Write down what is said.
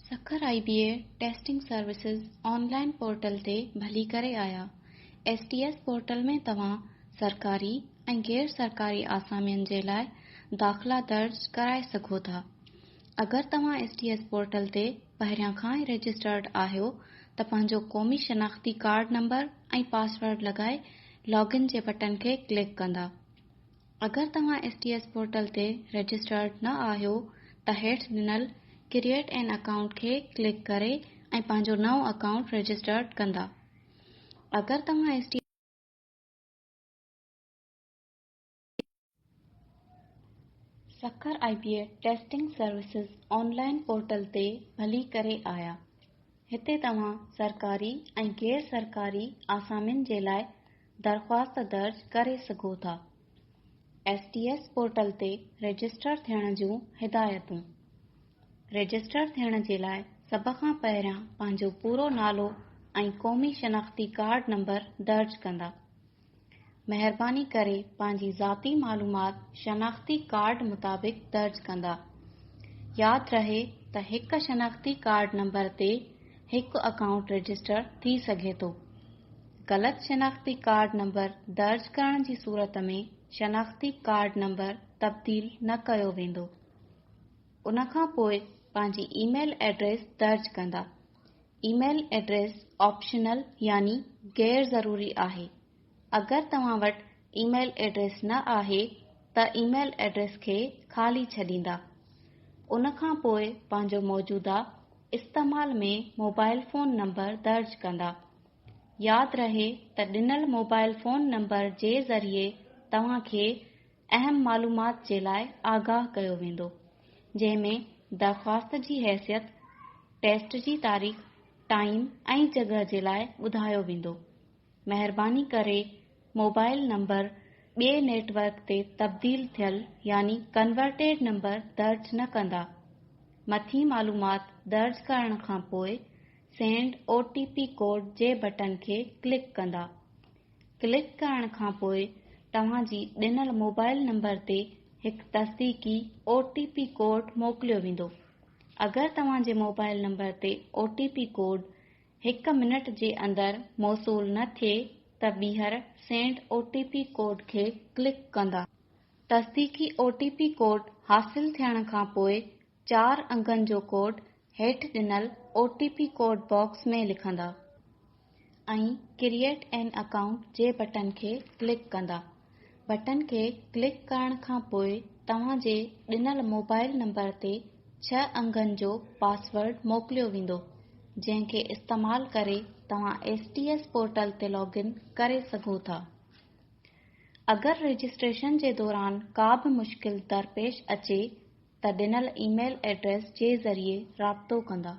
Sukkur I B A testing services online portal تي ڀلي ڪري آيا. ايس ٽي ايس پورٽل ۾ توهان سرڪاري ۽ غير سرڪاري آسامين جي لاء داخلا درج ڪرائي سگهو ٿا. اگر توهان ايس ٽي ايس پورٽل تي پهريان کان ئي رجسٽرڊ آهيو ته پنهنجو قومي شناختي ڪارڊ نمبر ۽ پاسورڊ لڳائي لاگ ان جي بٽن کي ڪلڪ ڪندا. اگر توهان ايس ٽي ايس پورٽل تي رجسٽرڊ نه آهيو ته هيٺ ڏنل ڪريئيٽ اين اڪائونٽ کي ڪلڪ ڪري ۽ پنهنجو نئون اڪائونٽ رجسٽرڊ ڪندا. اگر توهان S T. Sukkur I B A testing services online portal تي ڀلي ڪري آيا. هتي توهان سرڪاري ۽ غير سرڪاري آسامين جي لاء درخواست درج ڪري سگهو ٿا. ايس ٽي ايس پورٽل تي رجسٽر ٿيڻ جون هدايتون. رجسٽر ٿيڻ جي لاء سڀ کان پهريان پنهنجو پورو نالو ۽ قومي شناختي ڪارڊ نمبر درج ڪندا. مهرباني ڪري پنهنجي ذاتي معلومات شناختي ڪارڊ مطابق درج ڪندا. ياد رهي ته هڪ شناختي ڪارڊ نمبر تي هڪ اڪائونٽ رجسٽر ٿي سگهي ٿو. غلط شناختي ڪارڊ نمبر درج ڪرڻ جي صورت ۾ شناختي ڪارڊ نمبر تبديل نه ڪيو ويندو. ان کان پوء پنهنجي اي ميل ايڊريس درج ڪندا. اي ميل ايڊريس آپشنل يعني غير ضروري آهي. اگر توهان وٽ اي ميل ايڊريس نه آهي ته اي ميل ايڊريس کي خالي ڇڏيندا. ان کان پوء پنهنجو موجوده استعمال ۾ موبائل فون نمبر درج ڪندا. ياد رهي ته ڏنل موبائل فون نمبر جي ذريعي توهان کي اهم معلومات جي لاء آگاهه ڪيو ويندو، جنهن ۾ درخواست جي حيثيت، ٽيسٽ جي تاريخ، ٽائيم ۽ جڳهه جي لاء ٻڌايو ويندو. مهرباني ڪري موبائل نمبر ٻئي نيٽ ورڪ تي تبديل ٿيل يعني ڪنورٽيڊ نمبر درج نه ڪندا. مٿين معلومات درج ڪرڻ کان پوء send O T P code جي بٽن کي ڪلڪ ڪندا. ڪلڪ ڪرڻ کان پوء توهان جي ڏنل موبائل نمبر تي هڪ تصديقي او ٽي پي ڪوڊ موڪليو ويندو. اگر توهان جي موبائل نمبر تي او ٽي پي ڪوڊ هڪ منٽ جي اندر موصول نه ٿئي ته ٻيهر send O T P code کي ڪلڪ ڪندا. تصديقي او ٽي پي ڪوڊ حاصل ٿيڻ کان پوء چار انگن جو ڪوڊ هيٺ ڏنل O T P code box ۾ لکندا ۽ ڪريئيٽ اين اڪائونٽ جي بٽن کي ڪلڪ ڪندا. بٽن کي ڪلڪ ڪرڻ کان پوء توهان جي ڏنل موبائل نمبر تي ڇهه انگن جو پاسورڊ موڪليو ويندو، جنهن کي استعمال ڪري توهان ايس ٽي ايس پورٽل تي لاگ ان ڪري سگهو ٿا. اگر رجسٽريشن جي دوران ڪا به مشڪل درپيش اچي ته ڏنل اي ميل ايڊريس جي ذريعي رابطو ڪندا.